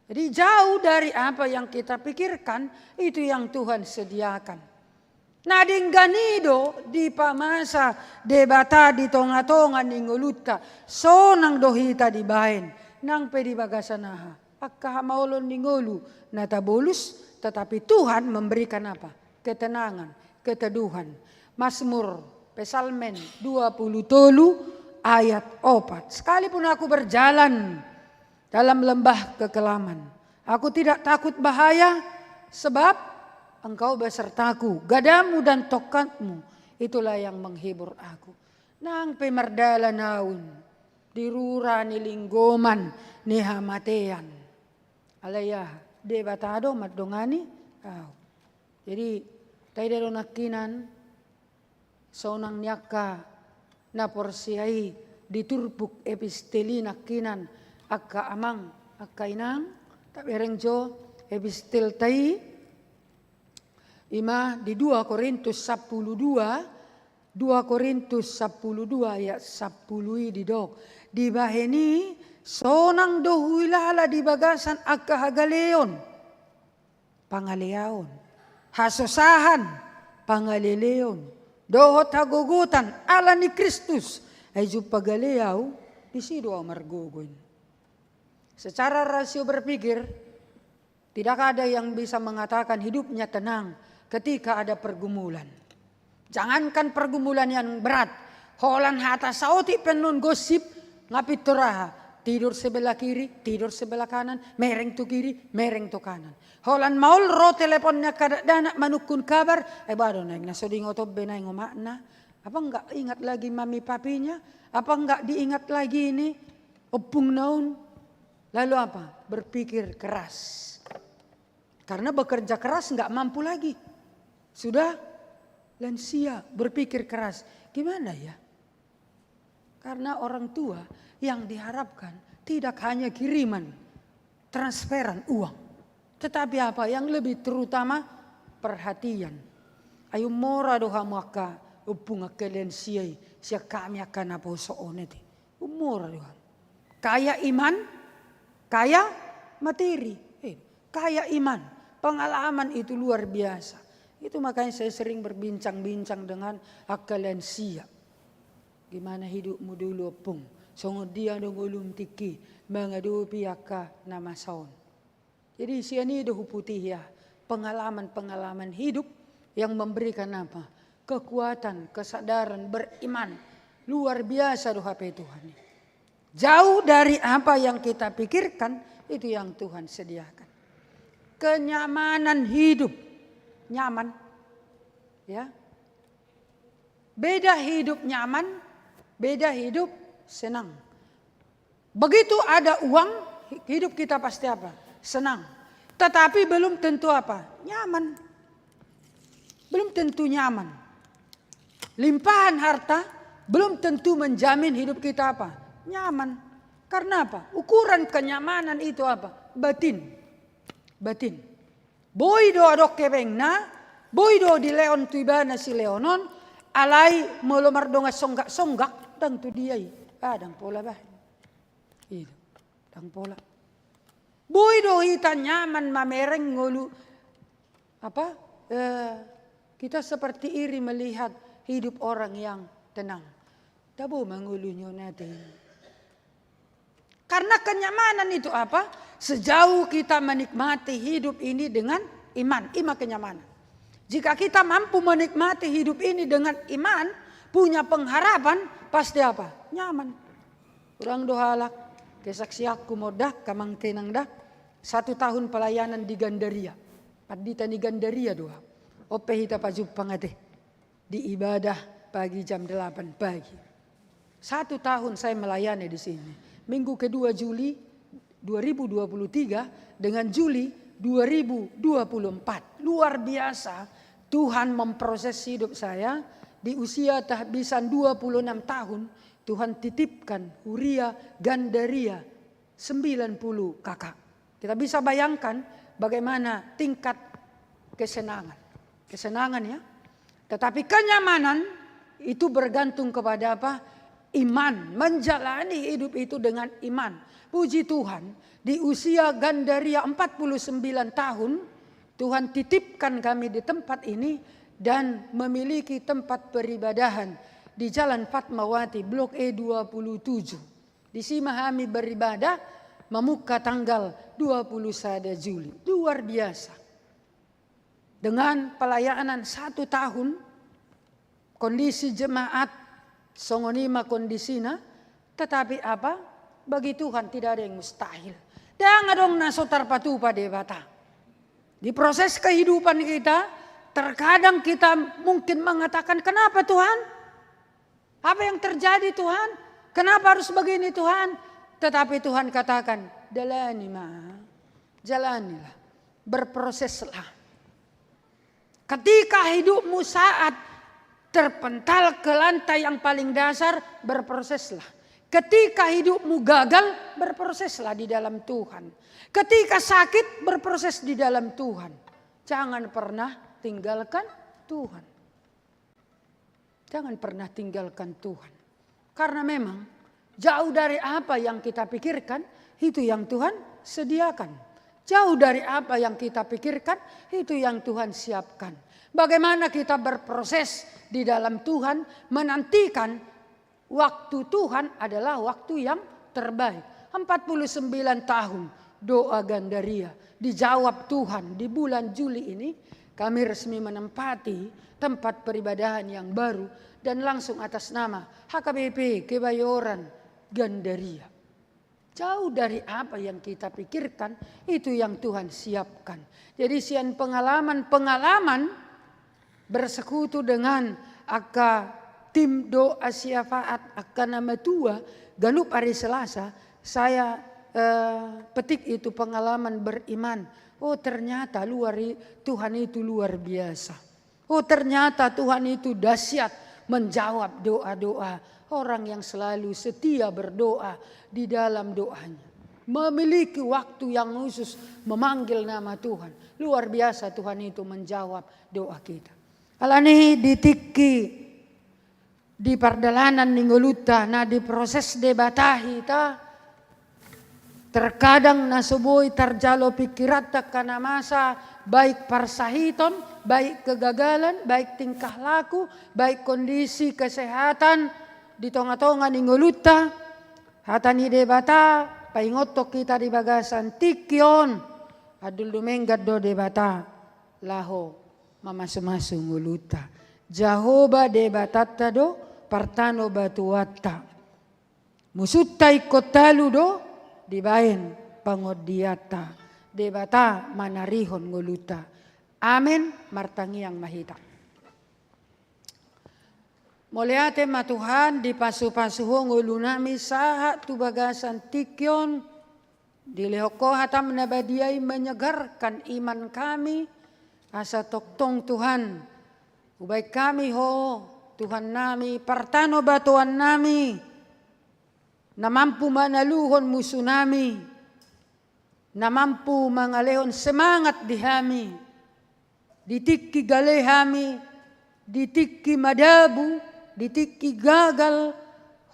Jadi jauh dari apa yang kita pikirkan, itu yang Tuhan sediakan. Na denggan i do dipamasa Debata di tonga-tonga ni ngolunta, sonang do hita dibaen, nang pe di bagasan aha, angka hamaolon ni ngolu na tabolus, tetapi Tuhan memberikan apa? Ketenangan, keteduhan. Mazmur, Psalmen dua puluh tolu ayat opat. Sekalipun aku berjalan dalam lembah kekelaman, aku tidak takut bahaya, sebab Engkau besertaku. Gadamu dan tongkatmu, itulah yang menghibur aku. Nang pe mardalan ahu di rura ni linggoman ni hamatean, alai aha, Debata do mandongani ahu. Jadi taida do nangkinan, sonang ni angka na porsea i di turpuk epistel i nangkinan, angka amang, angka inang, tabereng jo epistelta i, ima di dua Korintus sampulu dua, dua Korintus sampulu dua ayat sampulu i didok. Dibahen i, sonang do huilala di bagasan angka hagaleon, pangaleaon, hasosahan, pangaleleon, dohot hagogotan ala ni Kristus, ai jumpang gale ahu, disi do ahu margogo i. Secara rasio berpikir, tidak ada yang bisa mengatakan hidupnya tenang ketika ada pergumulan. Jangankan pergumulan yang berat, holan hata saotik pe annon gosip, nga pintor aha, tidur sebelah kiri, tidur sebelah kanan, mereng tu kiri, mereng tu kanan. Holan maol ro telepon ni angka dakdanak manungkun kabar, ai ba do naeng na so diingot on be naeng omakna. Apa nggak ingat lagi mami papinya? Apa nggak diingat lagi ini ompungna on? Lalu apa? Berpikir keras. Karena bekerja keras nggak mampu lagi. Sudah lansia, berpikir keras. Gimana ya? Karena orang tua yang diharapkan tidak hanya kiriman, transferan uang, tetapi apa yang lebih terutama, perhatian. Ai ummora do hamu angka ompung, angka lansia i, sian hami angka naposo on, ate. Ummora do hamu. Kaya iman, kaya materi. Eh, kaya iman. Pengalaman itu luar biasa. Itu makanya saya sering berbincang-bincang dengan angka lansia. Gimana hidupmu dulu, ompung? Songon dia do ngolum tingki mangadopi angka na masa on? Jadi sian i do huputihi pengalaman-pengalaman hidup yang memberikan apa? Kekuatan, kesadaran, beriman. Luar biasa do hape Tuhan i. Jauh dari apa yang kita pikirkan, itu yang Tuhan sediakan. Kenyamanan hidup. Nyaman. Ya. Beda hidup nyaman, beda hidup senang. Begitu ada uang, hidup kita pasti apa? Senang. Tetapi belum tentu apa? Nyaman. Belum tentu nyaman. Limpahan harta belum tentu menjamin hidup kita apa? Nyaman. Karena apa? Ukuran kenyamanan itu apa? Batin. Batin. Boi do adong hepengna, boi do dilehon tu ibana silehon on, alai molo mardongan songgak-songgak, ndang tu dia i. Ah, ndang pola bah. Itu, ndang pola. Boi do hita nyaman mamereng ngolu, apa? Eh, kita seperti iri melihat hidup orang yang tenang. Tabo ma ngolu ni on, ate. Karena kenyamanan itu apa? Sejauh kita menikmati hidup ini dengan iman, ima kenyamanan. Jika kita mampu menikmati hidup ini dengan iman, punya pengharapan, pasti apa? Nyaman. Hurang do halak, kesaksianku ma on da, amang inang da, satu tahun pelayanan di Gandaria. Pandita ni Gandaria do ahu. On pe hita pajumpang, ate. Di ibadah pagi jam delapan pagi. Satu tahun saya melayani di sini. Minggu kedua Juli dua ribu dua puluh tiga dengan Juli dua ribu dua puluh empat. Luar biasa, Tuhan memproses hidup saya. Di usia tahbisan dua puluh enam tahun, Tuhan titipkan huria Gandaria sembilan puluh K K. Kita bisa bayangkan bagaimana tingkat kesenangan. Kesenangan, ya. Tetapi kenyamanan itu bergantung kepada apa? Iman, menjalani hidup itu dengan iman. Puji Tuhan, di usia Gandaria empat puluh sembilan tahun, Tuhan titipkan kami di tempat ini dan memiliki tempat peribadahan di Jalan Fatmawati, Blok E dua puluh tujuh. Disi ma hami beribadah, mamungka tanggal dua puluh sada Juli. Luar biasa. Dengan pelayanan satu tahun, kondisi jemaat songon i ma kondisina, tetapi apa? Bagi Tuhan tidak ada yang mustahil. Ndang adong na so tarpatupa Debata. Di proses kehidupan kita, terkadang kita mungkin mengatakan, "Kenapa, Tuhan? Apa yang terjadi, Tuhan? Kenapa harus begini, Tuhan?" Tetapi Tuhan katakan, "Jalani ma, jalanilah, berproseslah." Ketika hidupmu saat terpental ke lantai yang paling dasar, berproseslah. Ketika hidupmu gagal, berproseslah di dalam Tuhan. Ketika sakit, berproses di dalam Tuhan. Jangan pernah tinggalkan Tuhan. Jangan pernah tinggalkan Tuhan. Karena memang jauh dari apa yang kita pikirkan, itu yang Tuhan sediakan. Jauh dari apa yang kita pikirkan, itu yang Tuhan siapkan. Bagaimana kita berproses di dalam Tuhan, menantikan waktu Tuhan adalah waktu yang terbaik. Empat puluh sembilan tahun doa Gandaria dijawab Tuhan. Di bulan Juli ini, kami resmi menempati tempat peribadahan yang baru dan langsung atas nama H K B P Kebayoran Gandaria. Jauh dari apa yang kita pikirkan, itu yang Tuhan siapkan. Jadi, sian pengalaman-pengalaman bersekutu dengan angka tim doa syafaat, angka na matua, ganup hari Selasa, saya, eh, petik itu pengalaman beriman. Oh, ternyata luar i-, Tuhan itu luar biasa. Oh, ternyata Tuhan itu dahsyat menjawab doa-doa orang yang selalu setia berdoa di dalam doanya. Memiliki waktu yang khusus memanggil nama Tuhan. Luar biasa Tuhan itu menjawab doa kita. Alani di tingki di pardalanan ni ngolunta na diproses Debata hita, terkadang na so boi tarjalo pingkiranta angka na masa, baik parsahiton, baik kegagalan, baik tingkah laku, baik kondisi kesehatan di tonga-tonga ni ngolunta. Hata ni Debata paingothon hita di bagasan tingki on. Andul dumenggan do Debata laho mamasu-masu ngolunta. Jahowa Debatanta do partano batuanta. Musunta ingkon talu do dibaen pangondianta. Debata manarihon ngolunta. Amen. Martangiang ma hita. Mauliate ma Tuhan, dipasu-pasu Ho ngolunami sahat tu bagasan tingki on. Dilehon Ho hataM na badia i menyegarkan iman kami, asa tongtong Tuhan, hubaen hami Ho, Tuhannami, partanobatuannami, na mampu manaluhon musunami, na mampu mangalehon semangat di hami, di tingki gale hami, di tingki madabu, di tingki gagal,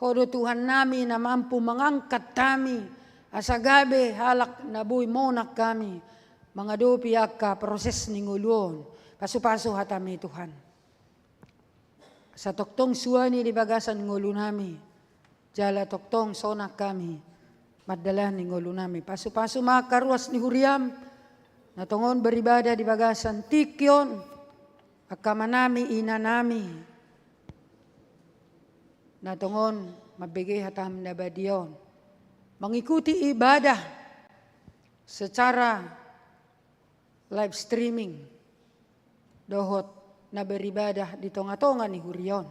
Ho do Tuhannami na mampu mangangkat hami, asa gabe halak na boi monang hami, mangadopi angka proses ni ngolu on. Pasu-pasu hataMi Tuhan. Asa tongtong suani di bagasan ngolunami. Jala tongtong sonang hami mandalani ngolunami. Pasu-pasu ma angka ruas ni huriaM, na tongon beribadah di bagasan tingki on, angka amanami, inanami, na tongon mambege hataM na badia on, mengikuti ibadah secara live streaming, dohot na beribadah di tonga-tonga ni huria on.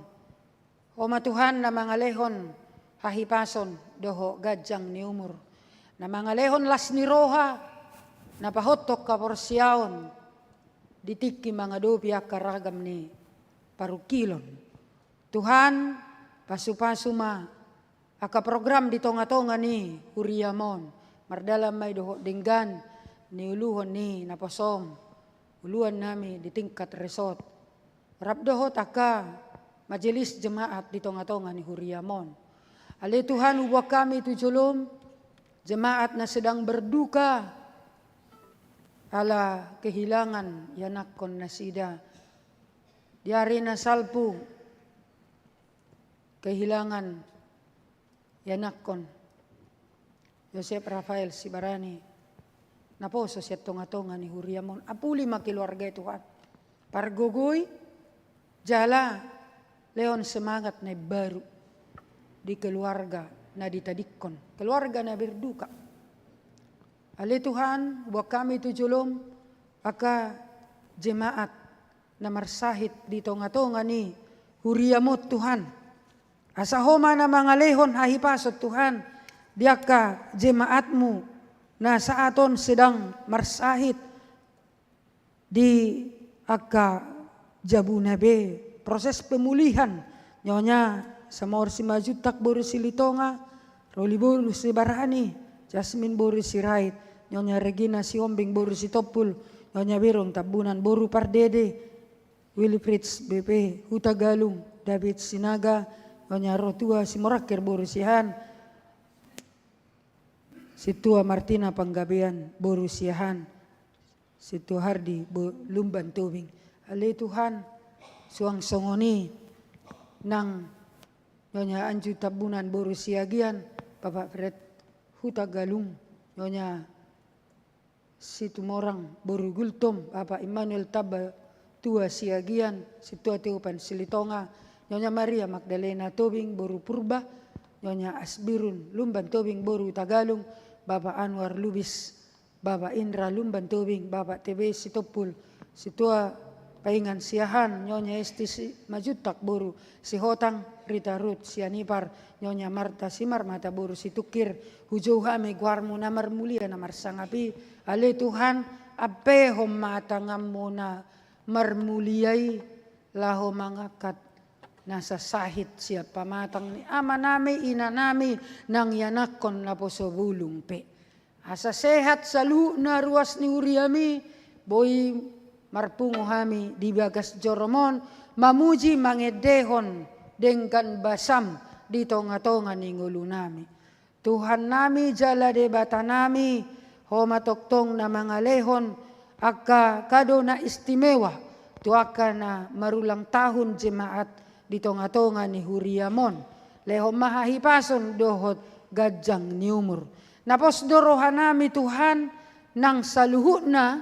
Ho ma Tuhan na mangalehon hahipason dohot ganjang ni umur, na mangalehon las ni roha, na pahothon haporseaon di tingki mangadopi angka ragam ni parungkilon. Tuhan, pasu-pasu ma angka program di tonga-tonga ni huriaM on, mardalan ma i dohot denggan niuluhon ni naposoM, uluannami di tingkat resort, rap dohot angka majelis jemaat di tonga-tonga ni huriaM on. Ale Tuhan, huboan hami tu jolom, jemaat na sedang berduka ala kehilangan ianakkon nasida. Di ari na salpu, kehilangan ianakkon Yosep Rafael Sibarani, naposo sian tongatonga ni huriam on. Apuli ma keluarga i, Tuhan. Pargogoi, jala lehon semangat na imbaru di keluarga na ditadingkon, keluarga na berduka. Ale Tuhan, huboan hami tu jolom angka jemaat na marsahit di tongatonga ni huriam on, Tuhan. Asa Ho ma na mangalehon hahipason, Tuhan, di angka jemaat-Mu na saat on sedang marsahit di angka jabuna be, proses pemulihan. Nyonya Samuel Simanjuntak boru Silitonga, Roli boru Sibarani, Jasmin boru Sirait, Nyonya Regina Sihombing boru Sitompul, Nyonya Berong Tambunan boru Pardede, Wilfried B P Hutagalung, David Sinaga, Nyonya Rotua Simorangkir boru Siahaan, Sintua Martina Panggabean boru Siahaan, Sintua Hardi bo-, Lumban Tobing. Ale Tuhan, suang songon i nang Nyonya Anju Tambunan boru Siagian, Bapak Fred Hutagalung, Nyonya Situmorang boru Gultom, Bapak Immanuel Tamba Tua Siagian, Sintua Teopan Silitonga, Nyonya Maria Magdalena Tobing boru Purba, Nyonya Asbirun Lumban Tobing boru Hutagalung, Bapak Anwar Lubis, Bapak Indra Lumban Tobing, Bapak T B Sitompul, Sintua Paingan Siahaan, Nyonya Esti Simanjuntak boru Sihotang, Rita Ruth Sianipar, Nyonya Marta Simarmata boru Situngkir. Hujou hami goar-Mu na marmulia na marsangap i. Ale Tuhan, ampehon ma tangan-Mu na marmulia i laho mangangkat nasa sahit sian pamatang ni amanami, inanami, nang ianakkon naposo bulung pe. Asa sehat saluhutna ruas ni huriam i, boi marpungu hami di bagas joro-M on, mamuji mangendehon denggan basa-M di tongatonga ni ngolunami. Tuhannami jala Debatanami, Ho ma tongtong na mangalehon angka kado na istimewa tu angka na marulang tahun jemaat di tongatonga ni huriam on. Lehon ma hahipason dohot ganjang ni umur. Na pos do rohanami, Tuhan, nang saluhutna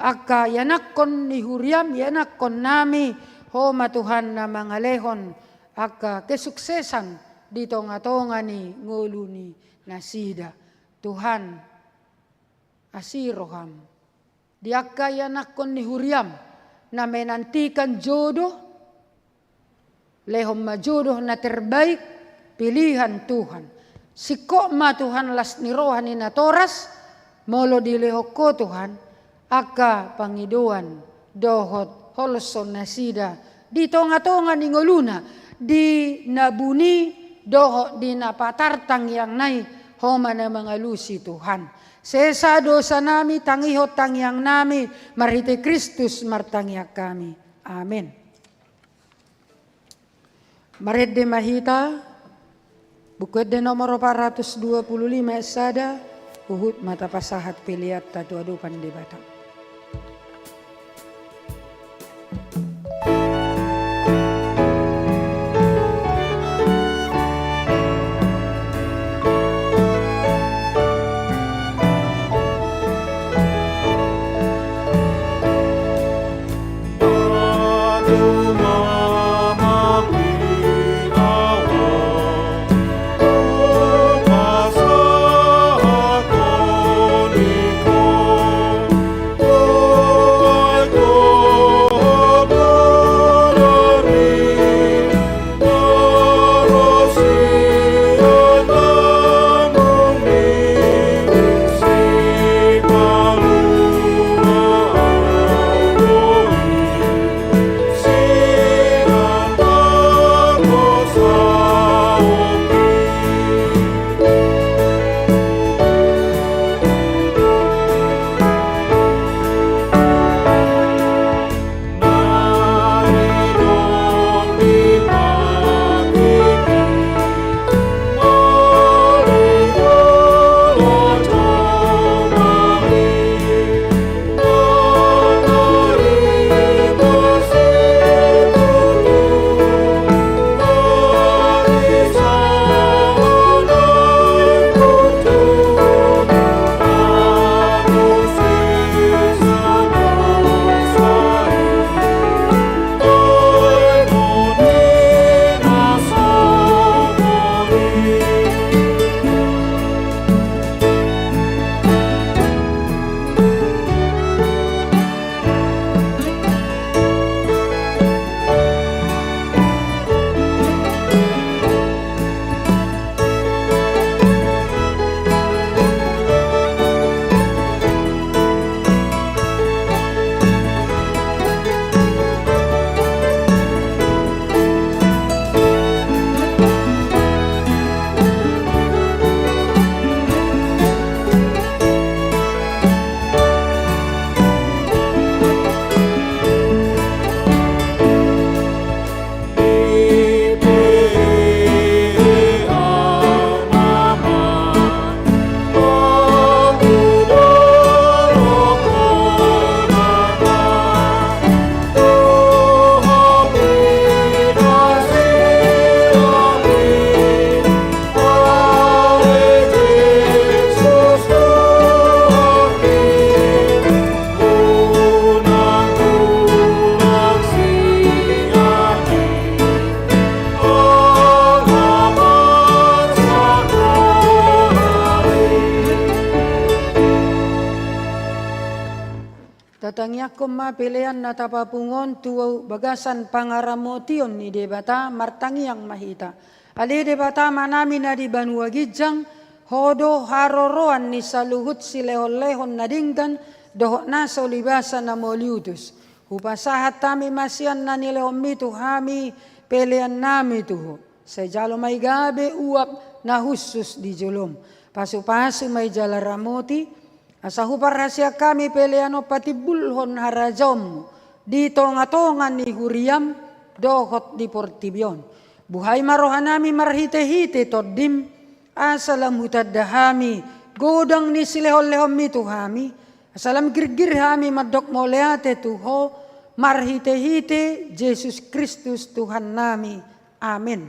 angka ianakkon ni huriam, ianakkonnami, Ho ma Tuhan na mangalehon angka kesuksesan di tongatonga ni ngolu ni nasida. Tuhan, asi roham di angka ianakkon ni huriam na menantikan jodoh, lehon ma jodoh na terbaik, pilihan Tuhan. Singkop ma Tuhan las ni roha ni natoras, molo dilehon Ho Tuhan angka pangidoan dohot holso nasida di tongatonga ni ngoluna, di na buni dohot di na patar tangiangna i, Ho ma na mangalusi, Tuhan. Sesa dosanami, tangihon tangiangnami, marhite Kristus martangiang hami. Amen. Marende ma hita, Buku Ende nomor opat ratus dua puluh lima ayat sada, huhut ma tapasahat peleanta tu adopan Debata. Tatangiangkon ma pelean na tapapungu on tu bagasan pangaramotion ni Debata. Martangiang ma hita. Ale Debata Amanami na di banua ginjang, Ho do haroroan ni saluhut silehonlehon na denggan dohot nasa ulibasa na mauliutus. Hupasahat hami ma sian na nilehonmi tu hami peleannami tu Ho. Sai jalo ma i gabe uap na hushus di jolom. Pasupasu ma i jala ramoti, asa huparhaseang hami pelean on patimbulhon harajaonmu di tongatonga ni huriam dohot di portibi on. Buhai ma rohanami marhitehite Tondim, asa lam hutanda hami godang ni silehonlehonmi tu hami, asa lam girgir hami mandok mauliate tu Ho, marhitehite Jesus Kristus Tuhannami. Amen.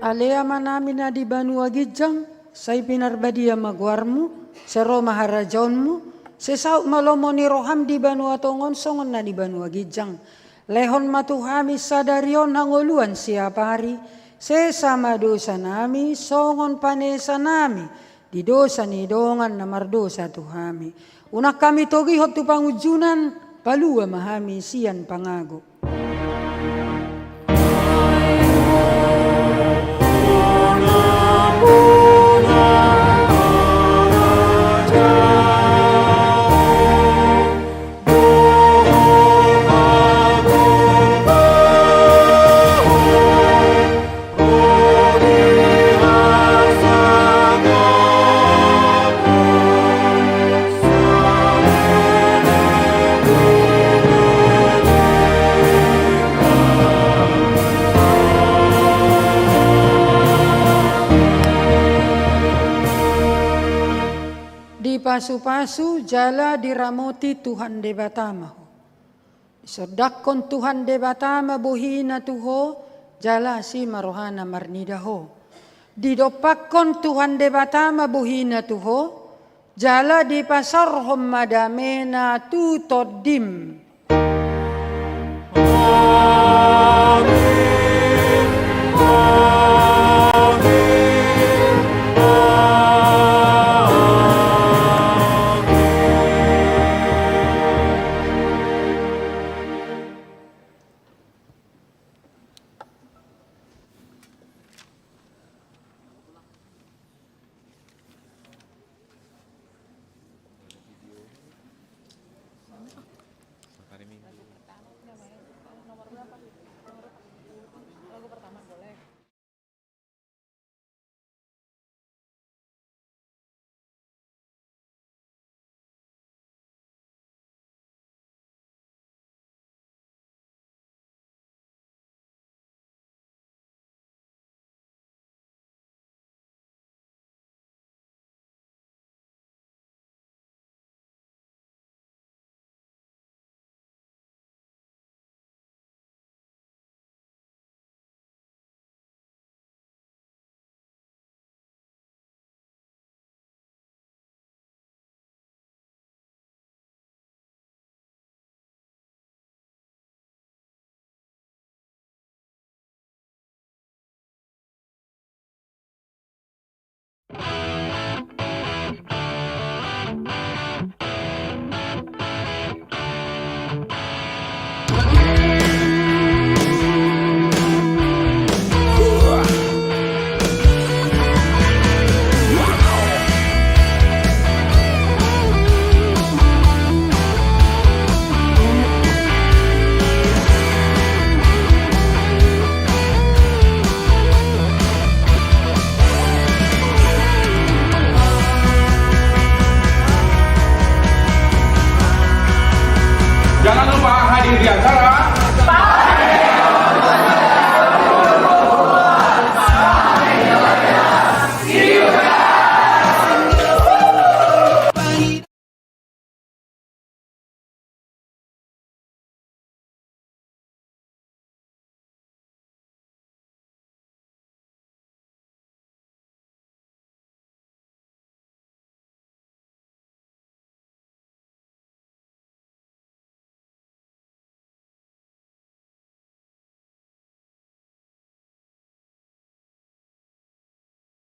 Ale Amanami na di banua ginjang, sai pinarbadia ma goarmu, sai ro ma harajaonmu, sai saut ma lomo ni roham di banua tonga on songon na di banua ginjang. Lehon ma tu hami sadari on hangoluan siapari, sesa ma dosanami songon panesanami di dosa ni dongan na mardosa tu hami. Unang hami togihon tu pangunjunan, palua ma hami sian pangago. Dipasupasu jala diramoti Tuhan Debata ma ho. Disondangkon Tuhan Debata ma bohina tu ho, jala asi ma rohana marnida ho. Didompakkon Tuhan Debata ma bohina tu ho, jala dipasaorhon ma damena tu tondim.